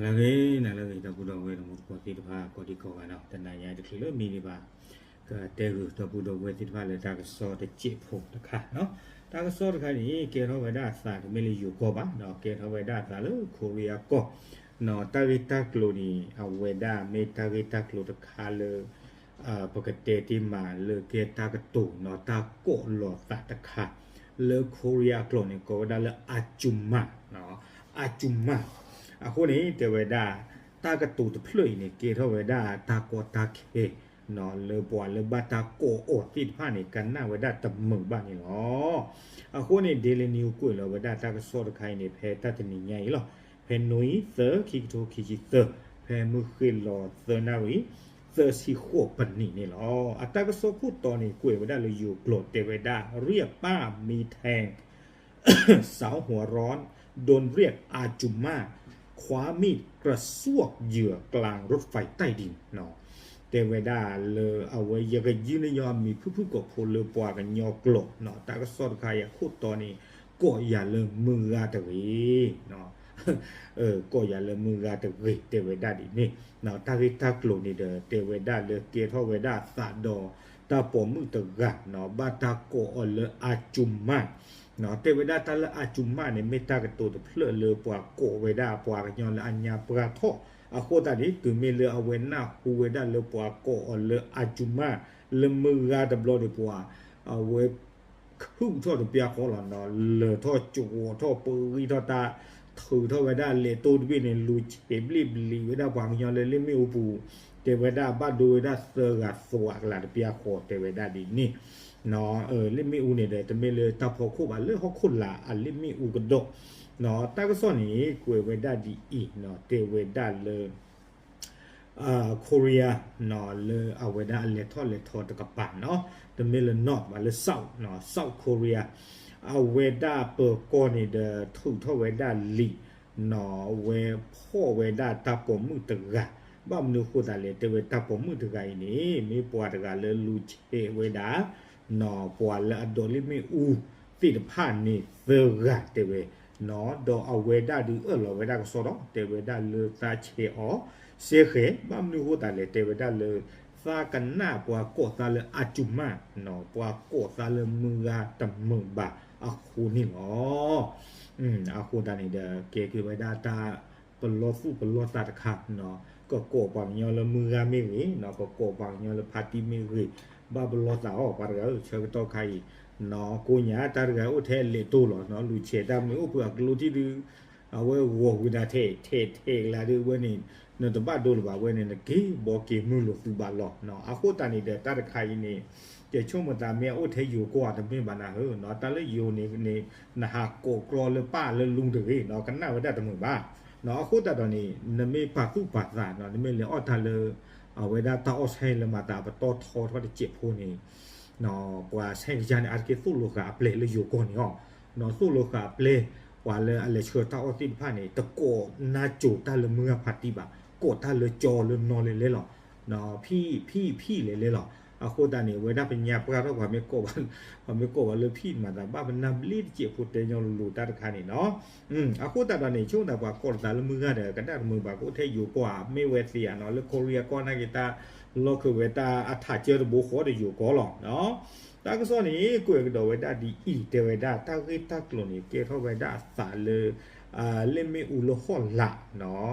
လၢအဂ့ၤ နၤလၢအဂ့ၤ ဒီပုၢ်ဒီဝဲၢ်တံၤသကိးသ့ၣ်တဖၣ် ကိးဒံကိးဂၤနီၤ, တနၤညါတချုးလၢမံၤဒံးဘၣ် ကတဲဂုာ်ဒီပုၢ်ဒီဝဲၢ်သ့ၣ်တဖၣ်လၢတၢ်ကစီၣ်တစဲးဖိတခါနီၤ. တၢ်ကစီၣ်တခါန့ၣ် ကဲထီၣ်ဝဲဒၣ်အသးတမ့ၢ်လၢယိၤကီၢ်ဘၣ်နီၤ, ကဲထီၣ်ဝဲဒၣ်အသးလၢ Korea ကီၢ်နီၤ. တၢ်ဂ့ၢ်တၢ်ကျိၤန့ၣ် အဝဲဒၣ်မ့ၢ်တၢ်ဂ့ၢ်တၢ်ကျိၤတခါလၢ ပကတဲတ့ၢ်မးလၢကဲတၢ်ကတိၤနီၤ, တၢ်ကိးလီၤသးတခါ လၢ Korea အကျိာ်န့ၣ် ကိးဝဲဒၣ်လၢ အစူမၢ်, အစူမၢ်. အဃိန့ၣ် တဲဝဲဒၣ် တၢ်ကတိၤတဖျၢၣ်အံၤန့ၣ် ကဲထီၣ်ဝဲဒၣ်တၢ်ကီတၢ်ခဲနီၤ, လၢပှၤလၢဘၣ်တၢ်ကိးအီၤသ့ၣ်တဖၣ်န့ၣ် ကနၣ်ဝဲဒၣ်တမုာ်ဘၣ်န့ၣ်လီၤ. အဃိန့ၣ် Daily News ကွဲးလီၤဝဲဒၣ်တၢ်ကစီၣ်တခါအံၤန့ၣ် ဖဲတၢ်တနံၤညါအံၤလီၤ. ဖဲ November သၢ ခံကထိခံဆံသၢ, ဖဲမုၢ်ဃ့ၢ်လီၤသၢနၣ်ရံၣ် သၢဆံဃိးပနံးန့ၣ်လီၤ. အတၢ်ကစီၣ်ခိၣ်တီန့ၣ် ကွဲးဝဲဒၣ်လၢယိၤကျိာ် တဲဝဲဒၣ် เรียกป้ามีแทง สาวหัวร้อน โดนเรียกอาจุม่า คว้ามีดกระซวกเหยื่อกลางรถไฟใต้ดิน တဲဝဲဒၣ်လၢအဝဲ ယကယုၢ်န့ၢ်ညီအမံၤဖုၣ်ဖုၣ်ကိာ်ဖိလၢပှၤကညီကျိာ်နီၤ, တၢ်ကစီၣ်တခါအံၤအခိၣ်တီန့ၣ် ကိးယၤလၢမုၢ်ဂၤတဂ့ၤ ကိးယၤလၢမုၢ်ဂၤတဂ့ၤ တဲဝဲဒၣ်ဒ်န့ၣ်နီၤ. တၢ်ဂ့ၢ်တၢ်ကျိၤန့ၣ်ဒီး တဲဝဲဒၣ်လၢကဲထီၣ်ဝဲဒၣ်အသးဒီး တၢ်ပိာ်မုၣ်တဂၤနီၤ, ဘၣ်တၢ်ကိးအီၤလၢအစူမၢ်နီၤ. တဲဝဲဒၣ်တၢ်လၢအစူမၢ်န့ၣ် မ့ၢ်တၢ်ကတိၤတဖျၢၣ်လၢပှၤကိးဝဲဒၣ်ပှၤကညီလၢအညါပှၢ်ထီၣ်. အဃိသတးန့ၣ် တုၤမ့ၢ်လၢအဝဲနၢ်ဟူဝဲဒၣ်လၢပှၤကိးအီၤလၢအစူမၢ် လၢမုၢ်ဂၤတဘျီန့ၣ် ပှၤ အဝဲ ခုၣ်ထီၣ်တပျၢ်ဃီလီၤနီၤ, လၢာ်ထီၣ်ကဝီၤထီၣ်ပဂံၢ်ထီၣ်တၢ် ထုးထီၣ်ဝဲဒၣ်လဲၤတိၢ်တဘ့ၣ်န့ၣ် လူၤဆဲးဘျ့ၣ်ဘျံၤဝဲဒၣ်ပှၤကညီလၢလ့ၣ်မ့ၣ်အူပူၤ, တဲဝဲဒၣ်ဘၣ်ဒိဝဲဒၣ်သၢဂၤသွးဂၤတပျၢ်ဃီ တဲဝဲဒၣ်ဒ်န့ၣ်နီၤ. လ့ၣ်မ့ၣ်အူန့ၣ်ဒီး တမ့ၢ်လၢတၢ်ဖီခိၣ်ဘၣ် လၢဟီၣ်ခိၣ်လာ်အလ့ၣ်မ့ၣ်အူကဒီးနီၤ. တၢ်ကစီၣ်န့ၣ် ကွဲးဝဲဒၣ်ဒ်အံၤနီၤ, တဲဝဲဒၣ်လၢ Korea နီၤ, လၢအဝဲဒၣ်အလဲၤထီၣ်လဲၤထီတကပၤနီၤ, တမ့ၢ်လၢ North ဘၣ် လၢ South နီၤ, South Korea အဝဲဒၣ်ပၢၤကီၢ်န့ၣ်ဒီး ထုးထီၣ်ဝဲဒၣ်လံာ်နီၤ, ဝဲဖီၣ်ဝဲဒၣ်တၢ်ပိာ်မုၣ်တဂၤ, ဘၣ်မနုၤအဃိသတးလဲၣ်, တဲဝဲတၢ်ပိာ်မုၣ်တဂၤအံၤန့ၣ် မ့ၢ်ပှၤတဂၤလၢလူၤဆဲးဝဲဒၣ် နီၤ, ပှၤလၢအဒိးလ့ၣ်မ့ၣ်အူသ့ၣ်တဖၣ်န့ၣ်သၢဂၤတဲဝဲနီၤ, ဒီးအဝဲဒၣ်ဒုးအၢၣ်လီၤဝဲဒၣ်ကစီဒီး တဲဝဲဒၣ်လၢသးဆဲးအီၤစဲဃဲၤ, ဘၣ်မနုၤအဃိသတးလဲၣ်, တဲဝဲဒၣ်လၢ သးကနၣ်ပှၤကိးသးလၢအစူမၢ်နီၤ, ပှၤကိးသးလၢမုၢ်ဂၤတမုာ်ဘၣ်အဃိန့ၣ်လီၤ. အဃိသတးန့ၣ်ဒီး ကဲက့ၤဝဲဒၣ်တၢ် ပလီၢ်သူၣ်ပလီၢ်သးတခါနီၤ, ကကိးပှၤကညီလၢမုၢ်ဂၤမ့ၢ်ဂ့ၤနီၤ, ကကိးပှၤကညီလၢဖါတံၢ်မ့ၢ်ဂ့ၤ, ဘၣ်ပလီၢ်သးအီၤ ပှၤတဂၤဧၢ, ဆၢကတီၢ်ခါအံၤနီၤ, ကိးညါတၢ်တဂၤအိၣ်ထဲလဲၤတိၢ်လီၤနီၤ, လူၤဆဲးတၢ်မ့ၢ်အိၣ်ဖုးအကျိထံၣ်ဒုး အဝဲဂီၤကွံာ်ဒၣ်ထဲထဲထဲကလါဒုး အဝဲန့ၣ် နတဘၣ်ဒိလၢၤဘၣ်, အဝဲန့ၣ် နက့ၤဘီက့ၤမုၢ်လိာ်သုဘၣ်လီၤနီၤ. အဃိသတးန့ၣ်ဒီး တၢ်တခါအံၤန့ၣ် ကဆိကမိၣ်သးမ့ၢ်အအိၣ်ထဲယိၤကီၢ်တမ့ၢ်ဘၣ်နၤဧၢနီၤ, တၢ်လၢယိၤန့ၣ်န့ၣ် နဟးကိးကြီလၢပၢ်လၢလူတဂ့ၤနီၤ, ကနၣ်ဝဲဒၣ်တမုာ်ဘၣ်နီၤ. အဃိသတးဒီးန့ၣ် နမ့ၢ်ပာ်သူၣ်ပာ်သးနီၤ, နမ့ၢ်လဲၤအီၣ်တၢ်လၢ အဝဲဒၣ်တၢ်အီၣ်ဆဲလၢမၤသးပတီၢ်ထီထီၣ်တစဲးဖိန့ၣ် ပှၤဆဲကစၢ်န့ၣ် အါတက့ၢ်သိၣ်လိဃာ်အပျဲၢ်လၢယိၤကီၢ်န့ၣ်အီၤ, သိၣ်လိဃာ်အပျဲၢ် ပှၤလၢအလဲၤဆှၢတၢ်အီၣ်သ့ၣ်တဖၣ်န့ၣ် တကိးနါစိၤတၢ်လၢမုၢ်ဂၤဖးတံၢ်ဘၣ်, ကိးတၢ်လၢကၠီလၢနီၢ်လဲၤလဲၤလီၤ, ဖံဖံဖံလဲၤလဲၤလီၤ. အဃိသတးန့ၣ် ဝဲဒၣ်ပညါပှၢ်ထီၣ်ပှၤမ့ၢ်ကိးဘၣ်, ပှၤမ့ၢ်ကိးဘၣ်လၢဖံမၤသး ဘၣ်ပနၢ်ဘျ့တစဲးဖိတဲညီလိၤလိၤတၢ်တခါန့ၣ်နီၤ. အဃိသတးဒီးန့ၣ် ဆိကမိၣ်သးပှၤကိးလီၤသးလၢမုၢ်ဂၤဒီး ကနၣ်တမုာ်ဘၣ် ကအိၣ်ထဲယိၤကီၢ်ဧါ, မ့ၢ်ဝဲသ့ဧါနီၤ, လၢ Korea ကီၢ်နာ်က့ၤတၢ် လီၢ်ခၢၣ်ဝဲတၢ်အထးကၢတဘိဃီဒီးယိၤကီၢ်လီၤ. တၢ်ကစီၣ်န့ၣ် ကွဲးကဒီးဝဲဒၣ်ဒ်အံၤ, တဲဝဲဒၣ်တၢ်ဂ့ၢ်တၢ်ကျိၤန့ၣ် ကဲထီၣ်ဝဲဒၣ်အသးလၢ လ့ၣ်မ့ၣ်အူလၢဟီၣ်လာ်နီၤ,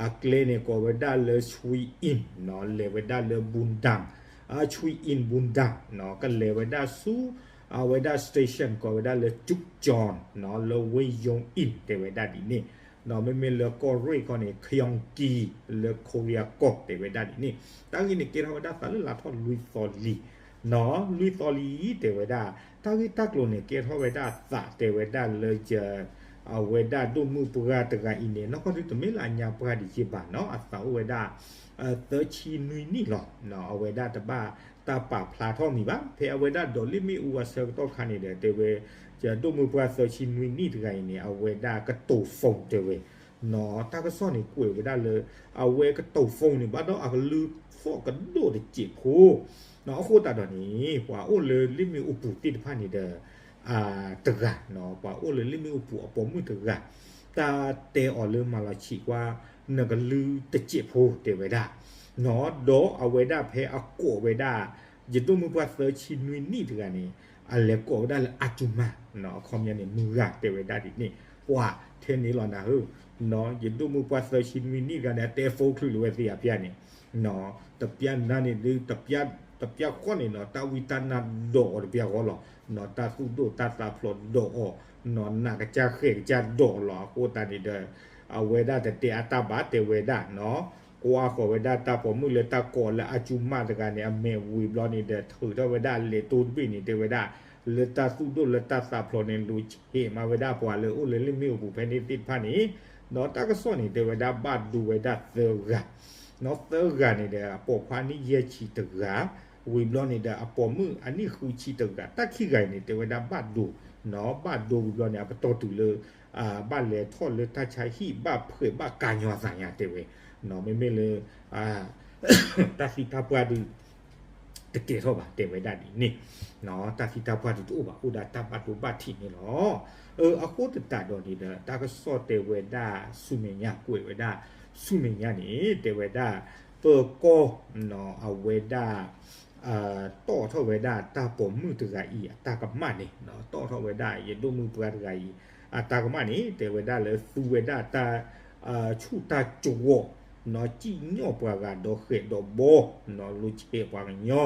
အကျဲန့ၣ်ကိးဝဲဒၣ်လၢ Choi In နီၤ, လဲၤဝဲဒၣ်လၢ Bundang, Choi In Bundang နီၤ, ကလဲၤဝဲဒၣ်ဆူ အဝဲဒၣ် station ကိးဝဲဒၣ်လၢ Chukchon နီၤ, လၢဝ့ၢ် Yongin တဲဝဲဒၣ်ဒ်န့ၣ်နီၤ, မ့မ့ၢ်လၢကီၢ်ရ့ၣ်ခီန့ၣ် Gyeonggi လၢ Korea ကီၢ်တဲဝဲဒၣ်ဒ်န့ၣ်. တၢ်ဂ့ၢ်န့ၣ် ကဲထီၣ်ဝဲဒၣ်သးလၢလါထီၣ်လွံၢ်သီလံနီၤ, လွံၢ်သီလံတဲဝဲဒၣ်. တၢ်ဂ့ၢ်တၢ်ကျိၤန့ၣ် ကဲထီၣ်ဝဲဒၣ်အသးတဲဝဲဒၣ်လၢ အဝဲဒၣ်ဒိၣ်မုၣ်ပှၢ်တဂၤအံၤန့ၣ် နီၢ်ကီၢ်ဒုတမ့ၢ်လၢအညါပှၢ်ဒံးက့ဘၣ်နီၤ, အသးအိၣ်ဝဲဒၣ် သၢဆံနွံနံၣ်လီၤ. အဝဲဒၣ်တဘၣ်တၢ်ပာ်ဖျါထီၣ်မံၤဘၣ်, ဖဲအဝဲဒၣ်ဒိးလ့ၣ်မ့ၣ်အူအဆၢကတီၢ်ခါန့ၣ်ဒီး တဲဝဲ ဒိၣ်မုၣ်ပှၢ်သၢဆံနွံနံၣ်တဂၤအံၤန့ၣ် အဝဲဒၣ်ကတိၤ phone တဲဝဲနီၤ. တၢ်ကစီၣ်န့ၣ် ကွဲးဝဲဒၣ်လၢ အဝဲကတိၤ phone န့ၣ် ဘၣ်ဒီးအကလုၢ်သီၣ်ကဒိၣ်တစဲးဖိ အဃိသတးဒီးန့ၣ် ပှၤအိၣ်လၢလ့ၣ်မ့ၣ်အူပူၤသ့ၣ်တဖၣ်န့ၣ်ဒီး တဂၤနီၤ, ပှၤအိၣ်လၢလ့ၣ်မ့ၣ်အူပူၤအပိာ်မုၣ်တဂၤ တၢ်တဲအီၤလၢမၤလီၤဆံးကွၢ် နကလုၢ်တစဲးဖိတဲဝဲဒၣ်, ဒီးအဝဲဒၣ်ဖဲအကိးဝဲဒၣ် ယဒိၣ်မုၢ်ပှၢ်သၢဆံနွံနံၣ်တဂၤန့ၣ် အလဲၤကိးဝဲဒၣ်လၢအစူမၢ်, အခီပညီန့ၣ် မုၢ်ဂၤတဲဝဲဒၣ်ဒ်န့ၣ်, ပှၤထဲန့ၣ်လီၤနၤဧၢ, ယဒိၣ်မုၢ်ပှၢ်သၢဆံနွံနံၣ်တဂၤန့ၣ် အတဲဖိချုးလၢဝဲသ့ၣ်အဖျါန့ၣ်, တပျၢ်နၤန့ၣ်ဒုး တပျၢ်ဃီန့ၣ်နီၤ တၢ်ဝံတၢ်နါဒိးအီၤတပျၢ်ဃီလီၤ, တၢ်သူၣ်ဒိၣ်တၢ်သးဖျိးဒိးအီၤ, နးကစၢ်ဃဲးကစၢ်ဒိးအီၤလီၤ, အဃိသတးန့ၣ်ဒီး အဝဲဒၣ်တတဲအတၢ်ဘၣ်တဲဝဲဒၣ်နီၤ, ကွၢ်ဃီၤဝဲဒၣ်တၢ်ပိာ်မုၣ်လၢတၢ်ကိးလၢအစူမၢ်တဂၤန့ၣ် အမဲာ်ဝံၤဘျီန့ၣ်ဒီး ထုးထီၣ်ဝဲဒၣ်လဲၤတိၢ်တဘ့ၣ်န့ၣ် တဲဝဲဒၣ် လၢတၢ်သူၣ်ဒိၣ်လၢတၢ်သးဖျိးန့ၣ် လူၤဆဲးမးဝဲဒၣ်ပှၤလၢအိၣ်လၢလ့ၣ်မ့ၣ်အူပူၤဖဲန့ၣ်သ့ၣ်တဖၣ်န့ၣ်, ဒီးတၢ်ကစီၣ်န့ၣ် တဲဝဲဒၣ်ဘၣ်ဒိဝဲဒၣ်သၢဂၤ နီၤ သၢဂၤန့ၣ်ဒီး အပိာ်ခွါန့ၣ်ယဲၢ်ဆံတဂၤ, ဝံၤဘျီန့ၣ်ဒီး အပိာ်မုၣ်အနံၣ်ဃုဆံတဂၤ, တၢ်ခံဂၤအံၤန့ၣ် တဲဝဲဒၣ်ဘၣ်ဒိ, နီၤ ဘၣ်ဒိဝံၤဘျီန့ၣ် အပတီၢ်တုၤလၢ ဘၣ်လဲၤထီၣ်လၢတၢ်ဆါဟံၣ် ဘၣ်ဖှဲးဘၣ်ကါညီသးညါတဲဝဲ, နီၤ မ့မ့ၢ်လၢ တၢ်သံတၢ်ပှၢ်ဒုး တကဲထီၣ်ဘၣ် တဲဝဲဒၣ်ဒ်န့ၣ်, နီၤ တၢ်သံတၢ်ပှၢ်ဒုးတအိၣ်ဘၣ် အိၣ်ဒၣ်တၢ်ဘၣ်ဒိဘၣ်ထံးန့ၣ်လီၤ. အဃိသတးဒီးန့ၣ်ဒီး တၢ်ကစီၣ်တဲဝဲဒၣ်ဆူမဲာ်ညါ ကွဲးဝဲဒၣ်ဆူမဲာ်ညါန့ၣ် တဲဝဲဒၣ် ပၢၤကီၢ် နီၤ အဝဲဒၣ် တီၣ်ထီၣ်ဝဲဒၣ်တၢ်ပိာ်မုၣ်တဂၤအံၤအတၢ်ကမၣ်န့ၣ်, တီၣ်ထီၣ်ဝဲဒၣ်ယဒိၣ်မုၢ်ပှၢ်တဂၤအံၤ အတၢ်ကမၣ်န့ၣ် တဲဝဲဒၣ်လၢသူဝဲဒၣ်တၢ် ဆူၣ်တၢ်ကဝီၤ, နီၤ စံၣ်ညီၣ်ပှၤဂၤဒီးဃဲးဒီးဘီ, နီၤ လူၤဆဲးပှၤကညီ,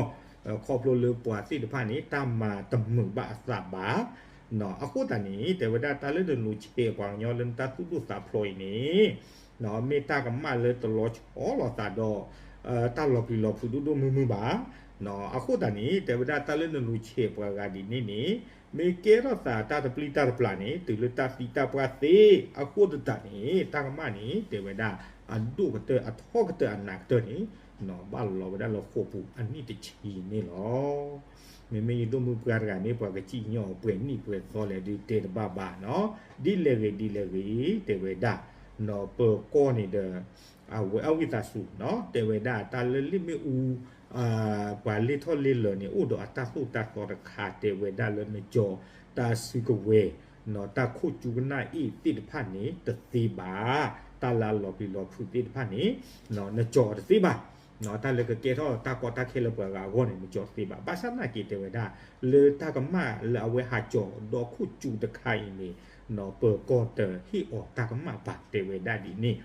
ခီဖျိလၢပှၤသ့ၣ်တဖၣ်န့ၣ် တၢ်မၤတမုာ်ဘၣ်အသးဘၣ်, နီၤ အဃိသတးန့ၣ် တဲဝဲဒၣ်တၢ်လၢနလူၤဆဲးပှၤကညီလၢနတၢ်သူၣ်ဒိၣ်သးဖျိးအံၤန့ၣ် နီၤ မ့ၢ်တၢ်ကမၣ်လၢတလီၤဆီလိာ်သးဒီး တၢ်လီၤပျံၤလီၤဖုးဒိၣ်ဒိၣ်မုၢ်မုၢ်ဘၣ်, နီၤ အဃိသတးန့ၣ် တဲဝဲဒၣ်တၢ်လၢနလူၤဆဲးပှၤဂၤဒ်န့ၣ်န့ၣ် မ့ၢ်ကဲထီၣ်သးတၢ်တပျံၤတၢ်တပျၢ်န့ၣ် တုၤလၢတၢ်သံတၢ်ပှၢ်သ့, အဃိသတးန့ၣ် တၢ်ကမၣ်န့ၣ် တဲဝဲဒၣ် အဒိၣ်ကတၢၢ်အထီကတၢၢ်အနးကတၢၢ်န့ၣ် နီၤ ဘၣ်လီၤဝဲဒၣ်လၢဃိာ်ပူၤအနံၣ်တဆံန့ၣ်လီၤ. မ့မ့ၢ်ယဒိၣ်မုၢ်ပှၢ်တဂၤန့ၣ် ပှၤကစံၣ်ညီၣ်ပှဲၤနံၣ်ပှဲၤသီလဲၣ်ဒုးတဲတဘၣ်ဘၣ်နီၤ, ဒ်လဲၣ်ဂ့ၤဒ်လဲၣ်ဂ့ၤ တဲဝဲဒၣ် နီၤ ပၢၤကီၢ်န့ၣ်ဒီး အဝဲအဝံသးစူၤနီၤ တဲဝဲဒၣ်တၢ်လၢလ့ၣ်မ့ၣ်အူ ပှၤလ့ၢ်ထီၣ်လ့ၢ်လၢာ်န့ၣ် အိၣ်ဒီးအတၢ်သိၣ်တၢ်သီတခါ တဲဝဲဒၣ်လၢနကၠီၤတၢ်စုကဝဲၤ နီၤ တၢ်ခိၣ်ကၠူကနၣ်အ့ၣ်သ့ၣ်တဖၣ်န့ၣ် တသ့ဘၣ်, တၢ်လၢအလီၤပျံၤလီၤဖုးသ့ၣ်တဖၣ်န့ၣ် နီၤ နကၠီၤတသ့ဘၣ်, နီၤ တၢ်လၢကကဲထီၣ်တၢ်ကီတၢ်ခဲလၢပှၤဂၤအဂီၢ်န့ၣ် နကၠီၤတသ့ဘၣ်. ဘၣ်ဆၣ်သနာ်က့တဲဝဲဒၣ် လၢတၢ်ကမၣ်လၢအဝဲဟးကၠီၤဒီးခိၣ်ကၠူတခါအံၤန့ၣ် နီၤ ပၢၤကီၢ်တဟ့ၣ်အီၤတၢ်ကမၣ်ဘၣ် တဲဝဲဒၣ်ဒ်န့ၣ်.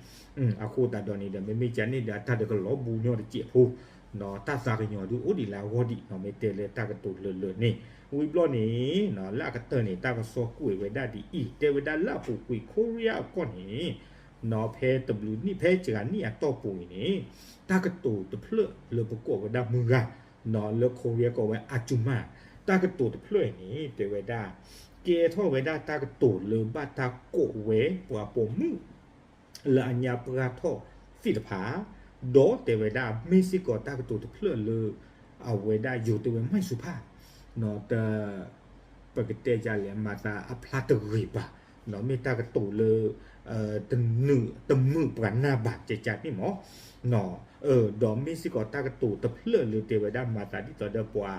အဃိသတးဒီးန့ၣ်ဒီး မ့မ့ၢ်ကန့ၣ်ဒီး အတၢ်တကလီၤဘူးညီတစဲးဖိ နီၤ တၢ်သးကညီၤဒုးအိၣ်ဒံးလၢအဂီၢ်ဒံး နီၤ မ့ၢ်တဲလၢတၢ်ကတိၤလၢာ်လၢာ်န့ၣ်. ဝံၤဘျီန့ၣ် နီၤ လၢအကတၢၢ်န့ၣ် တၢ်ကစီၣ်ကွဲးဝဲဒၣ်ဒ်အံၤ တဲဝဲဒၣ်လၢအပူၤကွံာ် ခိရံယါအကီၢ်န့ၣ် နီၤ ဖဲတဘျုးနံၣ် ဖဲစှၤနံၣ်အတီၢ်ပူၤအံၤန့ၣ် တၢ်ကတိၤတဖျၢၣ်လၢပကိးဝဲဒၣ်မုၢ်ဂၤ နီၤ လၢခိရံယါကိးဝဲအစူမၢ်, တၢ်ကတိၤတဖျၢၣ်အံၤန့ၣ် တဲဝဲဒၣ် ကဲထီၣ်ဝဲဒၣ်တၢ်ကတိၤလၢဘၣ်တၢ်ကိးဝဲပှၤပိာ်မုၣ် လၢအညါပှၢ်ထီၣ်သ့ၣ်တဖၣ်, ဒီးတဲဝဲဒၣ် မ့ၢ်စ့ၢ်ကီးတၢ်ကတိၤတဖျၢၣ်လၢ အဝဲဒၣ်ယိၤတဲဝဲမၢ်စူၤဖၣ် နီၤ တ ပကတဲဒ်လဲၣ် မၤသးအဖျါတဂ့ၤဘၣ်, နီၤ မ့ၢ်တၢ်ကတိၤလၢ တနုာ် တမုာ်ပှၤနၢ်ဘၣ် ကကန့ၣ်မး, နီၤ ဒီးမ့ၢ်စ့ၢ်ကီးတၢ်ကတိၤတဖျၢၣ်လၢတဲဝဲဒၣ်မၤသးဒ်သိးဒီးပှၤ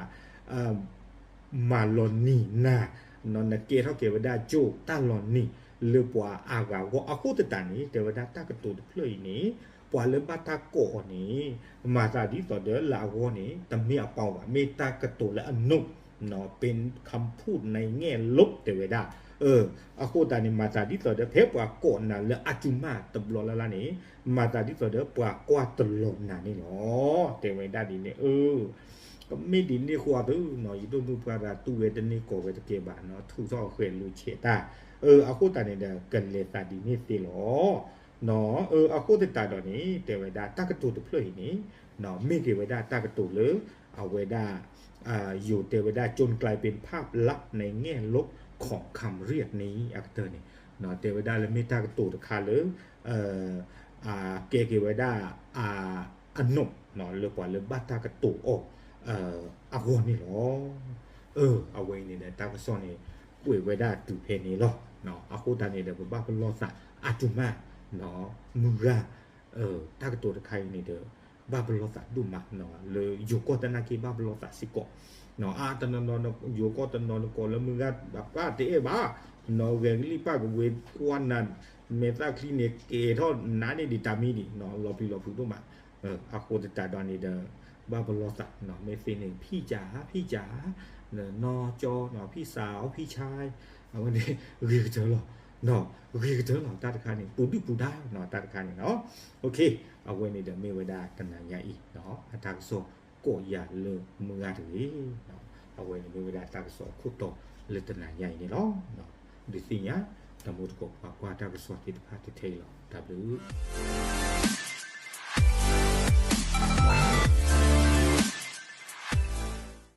မၤလီၤနံၤနၤ, နီၤ နကဲထီၣ်က့ၤဝဲဒၣ်ကၠိတၢ်လီၤနံၤလၢပှၤအါဂၤအဂီၢ် အဃိသတးန့ၣ် တဲဝဲဒၣ်တၢ်ကတိၤတဖျၢၣ်အံၤန့ၣ် ပှၤလၢဘၣ်တၢ်ကိးအီၤန့ၣ် မၤသးဒ်သိးဒီးလၢအဂီၢ်န့ၣ် တမ့ၢ်အပီဘၣ် မ့ၢ်တၢ်ကတိၤလၢအနိး နီၤ ပ့ၤခၣ်ဖူၣ်နံၤငဲၢ်လိး တဲဝဲဒၣ် အဃိသတးန့ၣ် မၤသးဒ်သိးဒီး ဖဲပှၤကိးနၤလၢအစူမၢ်တဘျီလၢ်လၢ်န့ၣ် မၤသးဒ်သိးဒီးပှၤကွၢ်တလီၤနၤန့ၣ်လီၤ. တဲဝဲဒၣ်ဒ်န့ၣ် အ ကမ့ၢ်ဒ်န့ၣ်ဃီသုနီၤ ယဒိၣ်မုၣ်ပှၢ်တဂၤတူၢ်ဝဲတန့ၢ်ကိးဝဲတကဲဘၣ်နီၤ ထုးထီၣ်ဃဲၤလူၤဆဲးတၢ် အဃိသတးန့ၣ်ဒီး ကလဲၤသးဒ်န့ၣ်သ့လီၤ. နီၤ အဃိသတးဒီးန့ၣ် တဲဝဲဒၣ်တၢ်ကတိၤတဖျၢၣ်အံၤန့ၣ် နီၤ မ့ၢ်က့ၤဝဲဒၣ်တၢ်ကတိၤလၢ အဝဲဒၣ် ယိၤတဲဝဲဒၣ် จนกลายเป็นภาพลับในแง่ลบของคำเรียกนี้ အကတၢၢ်န့ၣ် နီၤ တဲဝဲဒၣ်လၢမ့ၢ်တၢ်ကတိၤတခါလၢ ကဲက့ၤဝဲဒၣ် အနိး နီၤ လၢပှၤလၢဘၣ်တၢ်ကတိၤအီၤ အဂီၢ်န့ၣ်လီၤ. အဝဲအံၤန့ၣ်ဒီး တၢ်ကစီၣ်န့ၣ် ကွဲးဝဲဒၣ်တုၤဖဲန့ၣ်လီၤ. အဃိသတးန့ၣ်ဒီး ပဘၣ်ပလီၢ်သးအါတုၤမး နီၤ မုၢ်ဂၤ တၢ်ကတိၤတခါအံၤန့ၣ်ဒီး ဘၣ်ပလီၢ်သးဒိၣ်မး လၢယိၤကီၢ်သနာ်က့ ဘၣ်ပလီၢ်သးစ့ၢ်ကီး အါတနီၤနီၤ ယိၤကီၢ်တနီၤနကိးလၢမုၢ်ဂၤ ဘၣ်တအဲၣ်ဘၣ် နီၤ ဂဲၤကလံၣ်ပၣ်ကဝ့ၤကွၢ်နၤ မဲာ်သၣ်ချံန့ၣ် ကဲထီၣ်နးန့ၢ်ဒံးတၢ်မံဒံး လီၤပျံၤလီၤဖုးဒိၣ်မး. အဃိသတးဒီးန့ၣ်ဒီး ဘၣ်ပလီၢ်သး မ့ၢ်သ့န့ၣ် ဖံးကၠး ဖံးကၠး နီၢ်ကၠီ ဖံးစး ဖံးဆါ အဝဲန့ၣ် ဂ့ၤကတၢၢ်လီၤ, ဂ့ၤကတၢၢ်လီၤ တၢ်တခါန့ၣ် ပူၤဒုၣ်ပူၤဒါ တၢ်တခါန့ၣ်လီၤ. အဝဲန့ၣ်ဒီးမ့ၢ်ဝဲဒၣ်တနၤညါအံၤ အတၢ်ကစီၣ်ကိးယၤလၢမုၢ်ဂၤတဂ့ၤ. အဝဲန့ၣ်မ့ၢ်ဝဲဒၣ်တၢ်ကစီၣ်အခိၣ်တီလၢတနၤညါအံၤန့ၣ်လီၤ. ဒုးသ့ၣ်ညါ တၢ်မူတကိးပှၤကွၢ်တၢ်ကစီၣ်သ့ၣ်တဖၣ်ထဲအံၤလီၤ. တၢ်ဘျုး